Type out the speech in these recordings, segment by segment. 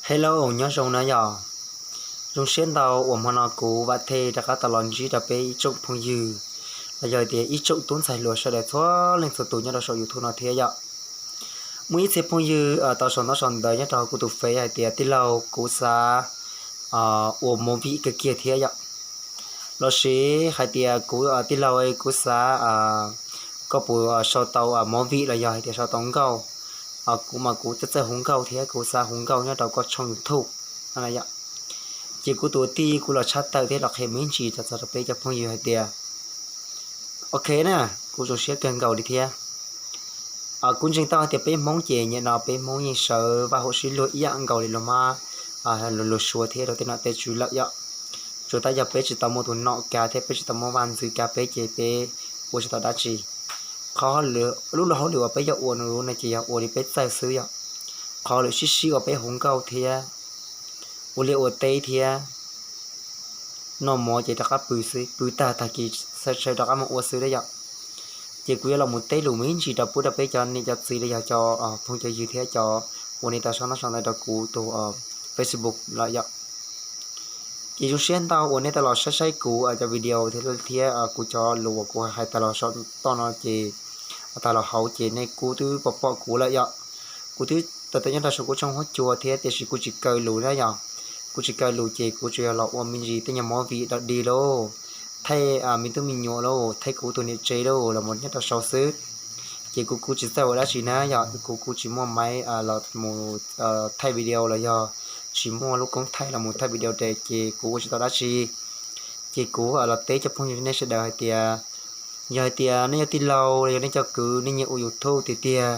Hello, nyob zoo na yom. Zoo siab ntau uas hmo no kuv Vam Thej rov qab tau los ntsib rau peb ib tsoom phooj ywg los yog tias ib tsoom tub ntxhais hluas sawv daws txhua leej txhua tus nyob rau saum YouTube no thiab yom. Muaj ib txhia phooj ywg tau sau ntaub sau ntawv nyob rau hauv kuv tus Face hais tias tij laug kuv xav ua movie kawg kiag thiab yom. Los sis hais tias kuv tij laug kuv xav koj puas sau tau movie los yog hais tias sau tau nkauj. Kuv mas kuv txawj txawj hu nkauj thiab kuv xav hu nkauj nyob rau koj tshooj YouTube no yom. Ces kuv tus tij kuv los tshaj tawm thiab los qhia me ntsis rau txog rau peb cov phooj ywg hais tias, ok na, kuv zoo siab kawg nkaus li thiab. Kuv ntseeg tau hais tias peb Hmoob ces nim no peb Hmoob yeej sawv vaj huam sib luag ib yam nkaus li luag Mab, luag Suav thiab luag tej nom tej tswv lawm yom. Tsuas tab yog peb tsis tau muaj tus nom kav thiab peb tsis tau muaj vaj ntxwv kav peb ces peb ua tsis tau dab tsi. Qhov lub luag hauj lwm uas peb yuav ua no ces yog ua li peb txawj xwb yom. Qhov lwm sib sib uas peb hu nkauj thiab ua liaj ua teb thiab noj mov ces rov qab pw xwb, pw tag tag kis sawv rov qab mus ua xwb da yom. Ces kuv yuav los mus teb lus me ntsis rau pub rau peb cov niam cov txiv los yog cov phooj cov ywg thiab cov uas nej tau sau ntaub sau ntawv rau kuv tus Facebook lawm yom. Ces zoo siab ntau uas nej tau los saib saib kuv cov video thiab kuv cov lus uas kuv hais tas los saum toj no ces, tas los hauv ces nej kuj twb pom pom kuv lawm yom. Kuv twb tau tau nyob rau saum kuv tshooj huab cua thiab tiam sis kuv tsis kaw lus na yom. Kuv tsis kaw lus ces kuv tsuas yog los ua me ntsis tej nyuag movie dog dig lauj, thaij me tub me nyuam lauj, thaij kuv tus niam tsev lauj los mus nyob rau saud xwb. Ces kuv kuj tsis txawj ua dab tsi na yom, kuv kuj tsis muaj maiv los mus thaij video los yog tsis muaj lub koob thaij los mus thaij video ces kuv ua tsis tau dab tsi. Ces kuv los teb cov phooj ywg nej sawv daws hais tias, yog hais tias nej yog tij laug los yog nej cov kwv nej nyiam ua YouTube tiag tiag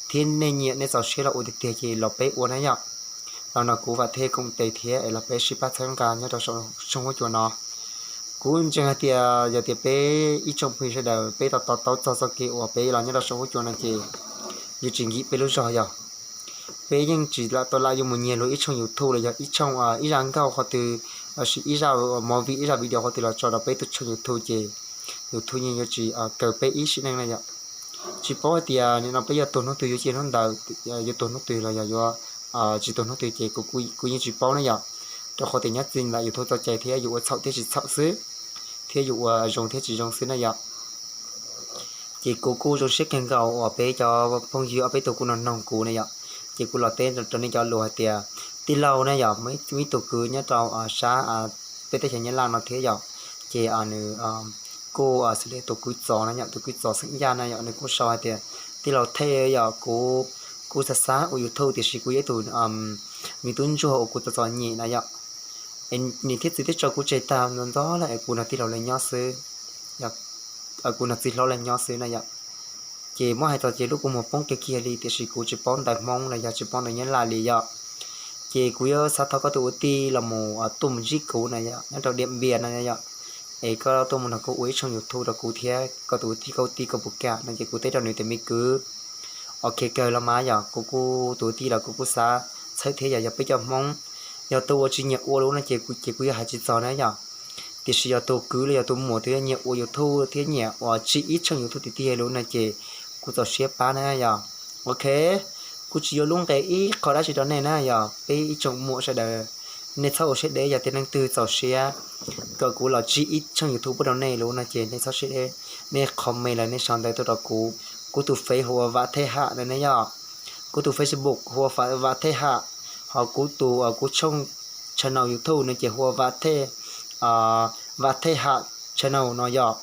thiab nej nyiam nej txaus siab los ua tiag tiag ces los peb ua na yom. Los nrog kuv Vam Thej koom tes thiab es los peb sib pab txhawb nqa nyob rau saum tshooj huab cua no. Kuv ntseeg hais tias yog tias peb ib tsoom phooj ywg sawv daws peb tau to taub txog txoj kev uas peb los nyob rau saum huab cua no ces yuav tsis nkim peb lub zog yog peb yeej tsis lam tau lam yuav mus nyiag luag ib tshooj YouTube los yog ib tshooj ib zaj nkauj qhov twg lossis ib zaj movie ib zaj video qhov twg los tso rau peb tus tshooj YouTube ces YouTube yeej yuav tsis kaw peb ib sim neej na yom. Tsis paub hais tias nim no peb yuav tuag hnub twg yuav ciaj hnub ntawd, yuav tuag hnub twg los yog yuav tsis tuag hnub twg ces kuv yeej tsis paub na yom. Rau qhov tias nyob txij ntawm YouTube txoj cai thiab yus ua txhaum thiab tsis txhaum xwb, thiab yus ua zoo thiab tsis zoo xwb na yom. Ces kuv kuj zoo siab kawg nkaus uas peb cov phooj ywg ob peb tug kuj noog noog kuv na yom. Ces kuv los teb rau nej cov lus hais tias tij laug na yom, muaj ib tug kwv nyob rau sab peb teb chaws Nyab Laj no thiab yom. Ces nws kuj xws li tus kwv Txos no yom, tus kwv Txos xeem Yaj na yom, nws kuj sau hais tias tij laug Thej yom, kuv kuj xav xav ua YouTube tiam sis kuv yog ib tug me tub ntsuag uas kuv txom txom nyem na yom. Niam thiab txiv twb tso kuv tseg tag ntxov ntxov lawm es kuv nrog tij laug lawv nyob xwb, kuv nrog txiv hlob lawv nyob xwb na yom. Ces muab hais txog ces lub kua muag poob kiag kiag li tiam sis kuv tsis paub ntawv Hmoob los yog tsis paub ntawv Nyab Laj li yom. Ces kuv yuav xav thov koj tus kwv tij los mus tuaj mus ntsib kuv na yom, nyob rau Diam Npias no yom. Es koj tuaj mus nrog kuv ua ib tshooj YouTube rau kuv thiab koj tus kwv tij, koj kwv tij koj puas kam no ces kuv teb rau nws tias me kwv, ok kawg los mas yom, kuv kuj tus kwv tij los kuv kuj xav txhawb thiab yom, yog peb cov Hmoob yog tus uas tsis nyiam ua lub no ces kuv, ces kuv yuav hais tsis txog na yom. Tiam sis yog tus kwv los yog tus muam twg nyiam ua YouTube thiab nyiam uas tsim ib tshooj YouTube tiag tiag lub no ces kuv txaus siab pab na yom. Ok, kuv tsis yuav lub nqe ib qho dab tsi rau nej na yom, peb ib tsoom muam sawv daws, nej txhob ua siab deb, yog tias leej twg txaus siab kom kuv los tsim ib tshooj YouTube pub rau nej lub no ces nej txhob siab deb, nej comment los nej sau ntawv tuaj rau kuv. Kuv tus Face hu ua Vam Thej Ham no ne yom, kuv tus Facebook hu ua Vam Thej Ham, ho kuv tus, kuv tshooj channel YouTube no ces hu ua Vam Thej, Vam Thej Ham channel no yom.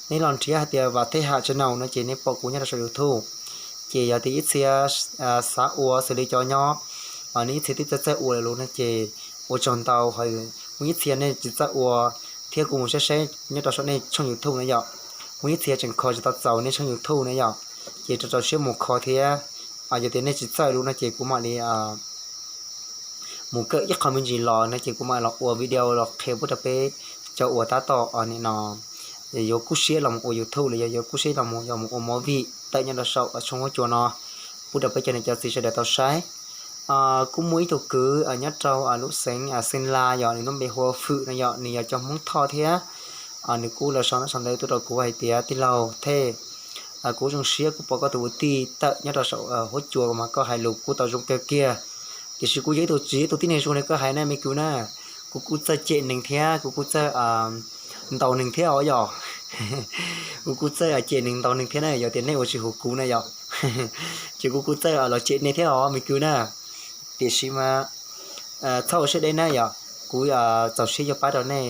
Nej los nrhiav hais tias Vam Thej Ham channel no ces nej pom kuv nyob rau saum YouTube. Ces yog tias ib txhia xav ua xws li cov nyob, nej ib txhia twb txawj txawj ua lawm lub no ces ua tsaug ntau. Muaj ib txhia nej tsis txawj ua thiab kuv mus saib saib nyob rau saum nej tshooj YouTube na yom, muaj ib txhia tseem kho tsis tau txaus nej tshooj YouTube na yom, ces rau rau siab mus kho thiab. Yog tias nej tsis txawj lub no ces kuv mam li mus kawm ib qho me ntsis los no ces kuv mam los ua video los qhia pub rau peb cov uas tab tom nim no yuav kub siab los mus ua YouTube los yog yuav kub siab los mus, yog mus ua movie tawm nyob rau saum tshooj huab cua no pub rau peb cov niam cov txiv sawv daws tau saib. Kuj muaj ib tug kwv nyob rau lub xeev Xeeb Las yom, nws lub npe hu ua Fwm no yom, nws yog cov Hmoob Thoj thiab. Nws kuj los sau ntawv tuaj rau kuv hais tias tij laug Thej, kuv zoo siab kuv pom koj tus kwv tij tawm nyob rau saum huab cua mas koj hais lus kuj tau zoo kawg kiag. Tiam sis kuv yog ib tug tsis yog ib tug tib neeg zoo li koj hais na me kwv na. Kuv kuj txawj cem neeg thiab kuv kuj txawj ntaus neeg thiab os yom. Kuv kuj txawj cem neeg ntaus neeg thiab na, yog tias nej ua tsis haum kuv na yom. Ces kuv kuj txawj los cem nej thiab os me kwv na. Tiam sis mas txhob ua siab deb na yom, kuv txaus siab yuav pab rau nej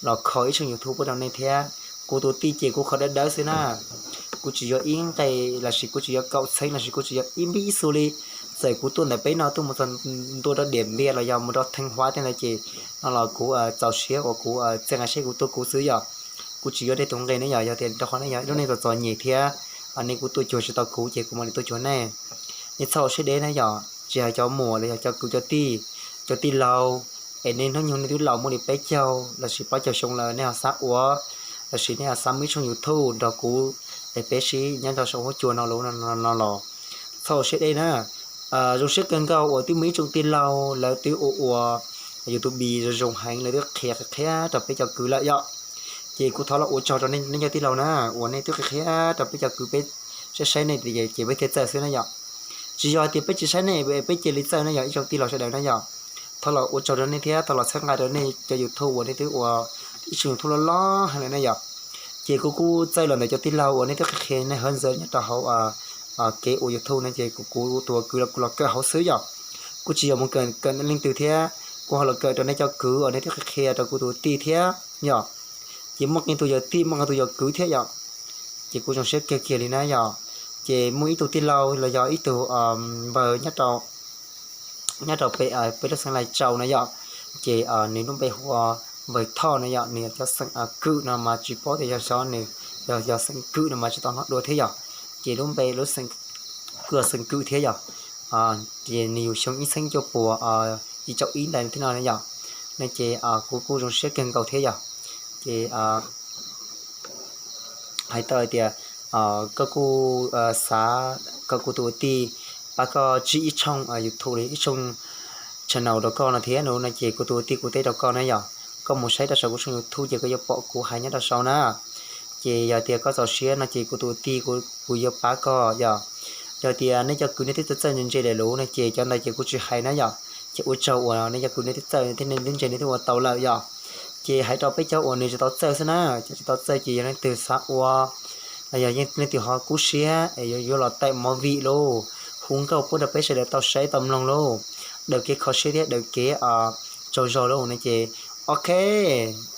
los kho ib tshooj YouTube pub rau nej thiab. Kuv tus tij ces kuv kho dawb dawb xwb na. Kuv tsis yuav ib nqe lossis kuv tsis yuav kaum txheeb lossis kuv tsis yuav ib npib ib xu li. Txawm kuv tuaj ntawm peb no tuaj mus txog ntua rau Diam Npias los yog mus rau Theej Huav tej ntawd ces no los kuv txaus siab uas kuv txia nqa siab kuv tuaj kuv xwb yom. Kuv tsis yuav nej tus nqe ne yom, yog tias rau qhov nej yog ib lub neej txom txom nyem thiab nej kuj tuaj cuag tsis tau kuv ces kuv mam li tuaj cuag nej. Nej txhob ua siab deb na yom, tsis hais cov muam los yog cov kwv cov tij, cov tij laug, es nej hnub nyoog nej twb laus muaj li peb caug lossis plaub caug xyoo lawm nej ho xav ua, lossis nej ho xav muaj ib tshooj YouTube nrog kuv es peb sib nyob rau saum huab cua no los no los, txhob ua siab deb na. Zoo siab kawg nkaus uas twb muaj ib tsoom tij laug lawv twb ua ua YouTube zoo zoo heev, lawv twb qhia qhia rau peb cov kwv lawm yom. Ces kuv thov los ua tsaug rau nej cov tij laug na, uas nej twb qhia qhia rau peb cov kwv peb saib saib nej ces peb thiaj txawj xwb na yom. Tsis yog hais tias peb tsis saib nej peb cia li txawj na yom ib tsoom tij laug sawv daws na yom. Thov los ua tsaug rau nej thiab thov los txhawb nqa rau nej cov YouTube uas nej twb ua ib tshooj YouTube loj loj heev lawm na yom. Ces kuv kuj txawj los ntawm cov tij laug uas nej twb qhia qhia nej hawv ntxawv nyob rau hauv kev ua YouTube no ces kuv tus kwv los kuv los kawm hauv xwb yom. Kuv tsis yog mus kawm leej twg thiab, kuv ho los kawm rau nej cov kwv uas nej twb qhia qhia rau kuv tus tij thiab yom. Ces muaj qee tus yog tij muaj qee tus yog kwv thiab yom. Ces kuv zoo siab kiag kiag li na yom. Ces muaj ib tug tij laug los yog ib tug npawg nyob rau peb lub xeev Lais Tsau na yom. Ces nws lub npe hu ua Npawg Thoj na yom, nws yog cov xeem Kwm no mas tsis paub tias yog xyov nws yog xeem Kwm no mas tsis tau hnov dua thiab yom. Ces lub npe lub xeem Kwm thiab yom. Ces nws yug xyoo ib txheeb cuaj puas yim caum ib ntawd thiab no na yom. No ces kuv kuj zoo siab kawg nkaus thiab yom. Ces hais tau hais tias koj kuj xav kom kuv tus ua tij pab koj tsib ib tshooj YouTube los ib tshooj channel rau koj no thiab no, no ces kuv tus ua tij kuv teb rau koj na yom, koj mus saib rau saum kuv tshooj YouTube ces koj yuav pom kuv hais nyob rau saud na. Ces yog tias koj txaus siab no ces kuv tus ua tij kuv yuav pab koj yom. Yog tias nej cov kwv nej twb txawj txawj ntse ntse lawm lub no ces cov ntawd ces kuv tsis hais na yom. Ces ua tsaug uas nej cov kwv nej twb txawj thiab nej twb ntse nej twb ua tau lawm yom. Ces hais rau peb cov uas nws tsis tau txawj xwb na, cov tsis tau txawj ces yog leej twg xav ua los yog leej twg ho kub siab es yuav los tawm movie lauj, hu nkauj pub rau peb sawv daws tau saib tau mloog lauj, daws kev kho siab thiab daws kev tsaug zog lauj no ces ok,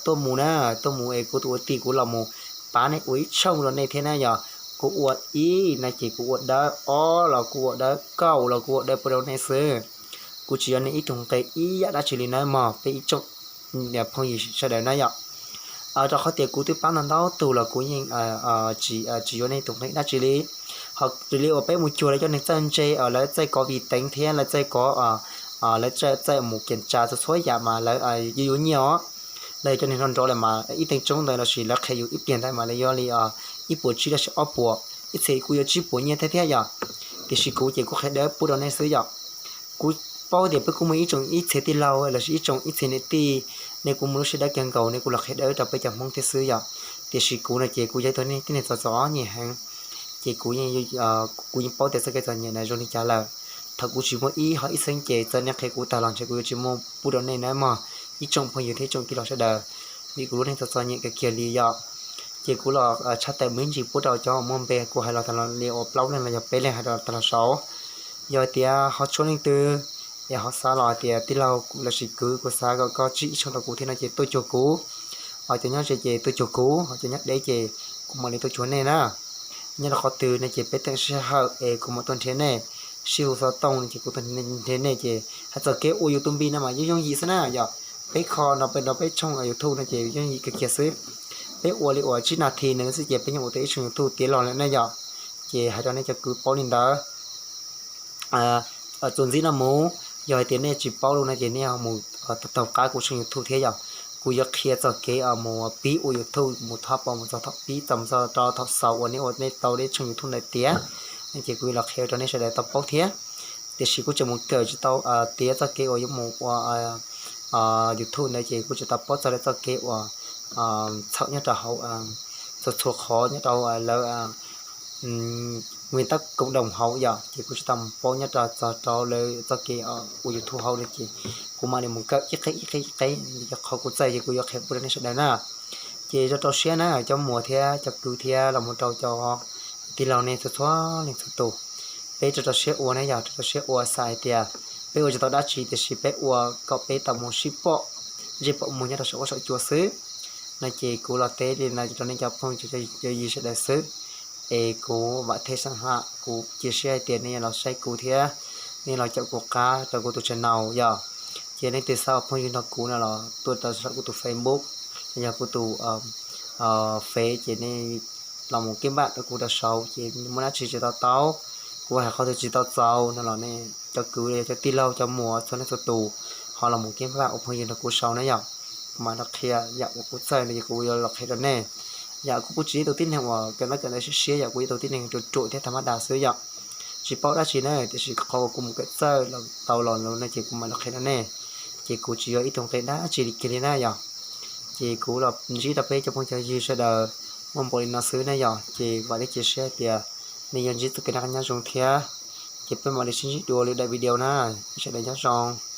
tuaj mus na, tuaj mus es kuv tus ua tij kuv los mus pab nej ua ib tshooj rau nej thiab na yom. Kuv ua ib no ces kuv ua dawb, ob los kuv ua dawb, kaum los kuv ua dawb pub rau nej xwb. Kuv tsis yuav nej ib tug nqe ib yam dab tsi li na mog peb ib tsoom phooj ywg sawv daws na yom. Rau qhov tias kuv twb pab ntau ntau tug los kuv yeej tsis yuav nej tus nqe dab tsi li. Ho raws li uas peb mus cuag lawv cov neeg txawj ntse, lawv txawj kov vim teev thiab lawv txawj kov, lawv txawj mus kiam tsa txhua txhua yam mas lawv yuav yuav nyiaj os. Lawv yog cov neeg nrov nrov lawm mas ib teev tsoob ntawd lossis lawv qhia yus ib pliag ntawd mas lawv yuav li ib puas tsib lossis ob puas, ib txhia kuj yuav tsib puas nyiaj thiab thiab yom. Tiam sis kuv ces kuv qhia dawb pub rau nej xwb yom. Kuv paub tias peb kuj muaj ib tsoom ib txhia tij laug lossis ib tsoom ib txhia niam tij, nej kuj muaj lub siab dawb kawg nkaus nej kuj los qhia dawb rau peb cov Hmoob thiab xwb yom. Tiam sis kuv no ces kuv yog ib tug tib neeg txom txom nyem heev, ces kuv yeej paub tias txoj kev txom nyem na zoo li cas lawm. Thaum kuv tsis muaj ib hom ib txheeb ces txawm nej qhia kuv tag los ntshe kuv yuav tsis muaj pub rau nej na mog, ib tsoom phooj ywg thiab ib tsoom tij laug sawv daws, vim kuv lub neej txom txom nyem kiag kiag li yom. Ces kuv los tshaj tawm me ntsis pub rau cov uas muaj npe kuv hais los tag los li uas plaub leeg los yog peb leeg hais los tag los saud. Yog tias ho tshuav leej twg es ho xav los hais tias tij laug lossis kwv kuv xav kom koj tsib ib tshooj rau kuv thiab no ces tuaj cuag kuv. Ho cov nyob ze ces tuaj cuag kuv, ho cov nyob deb ces kuv mam li tuaj cuag nej na. Nyob rau qhov twg no ces peb teem sij hawm es kuv mam tuaj nrhiav nej. Sib hu xov tooj no ces kuv tuaj nrhiav nej ces hais txog kev ua YouTube no mas yeej yooj yim xwb na yom. Peb kho no peb nrog peb tshooj YouTube no ces yooj yim kiag kiag xwb. Peb ua li uas tsib nas this ntawd xwb ces peb yeej ua tau ib tshooj YouTube tiav los lawm na yom. Ces hais rau nej cov kwv paub li ntawd. Txuas ntxiv no mus, yog hais tias nej tsis paub lawm no ces nej mus taug qab kuv tshooj YouTube thiab yom. Kuv yuav qhia txog kev mus pib ua YouTube mus thoob plaws mus txog thaum pib txog mus txog rau thaum xaus uas nej ua nej tau nej tshooj YouTube ntawd tiav, no ces kuv yuav los qhia rau nej sawv daws tau paub thiab. Tiam sis kuv tseem mus kawm tsis tau tiav txoj kev uas yuav mus ua YouTube ntawd ces kuv tsis tau paub txog lawv txoj kev uas txhaum nyob rau hauv txhua txhua qhov nyob rau lawv nguyên tắc cộng đồng hauv yom, ces kuv tsis tau mus paub nyob rau txog rau lawv txoj kev ua YouTube hauv no ces kuv mam li mus kawm ib qeb ib qeb ib qeb, cov qhov kuv txawj ces kuv yuav qhia pub rau nej sawv daws na. Ces rau rau siab na cov muam thiab cov kwv thiab los mus rau cov tij laug nej txhua txhua leej txhua tus, peb rau rau siab ua na yog rau rau siab ua xav hais tias peb ua tsis tau dab tsi tiam sis peb ua kom peb tau mus sib pom ntsej pom muag nyob rau saum huab saum cua xwb. No ces kuv los teb li no rau nej cov phooj ywg sawv daws xwb, es kuv vam thej sam ham kuv cia siab hais tias nej yuav los saib kuv thiab nej los caum kuv qab rau kuv tus channel yom. Ces leej twg xav ua phooj ywg nrog kuv no los tuaj rau saum kuv tus Facebook, yog kuv tus Fev ces nej los mus keb npaj rau kuv rau saud ces muaj dab tsi tsis tau taub, kuv hais qhov twg tsis tau txaus no los nej cov kwv cov tij laug cov muam txhua leej txhua tus ho los mus keb npaj ua phooj ywg nrog kuv saud na yom. Kuv mam los qhia yam uas kuv txawj no ces kuv yuav los qhia rau nej. Yam kuv kuj tsis yog ib tug tib neeg uas kawm ntawv kawm ntawv siab siab yom, kuv yog ib tug tib neeg ruam ruam thiab tag mab das xwb yom. Tsis paub dab tsi na tiam sis qhov uas kuv mus kawm txawj tau los no ces kuv mam los qhia rau nej. Ces kuv tsis yog ib tug nqi dab tsi li kiag li na yom. Ces kuv los ntsib rau peb cov phooj cov ywg sawv daws muaj npaum li no xwb na yom, ces vam thiab cia siab hais tias nej yuav ntsib txoj kev noj qab nyob zoo thiab. Ces peb mam li sib ntsib dua lwm daim video na, sawv daws nyob zoo.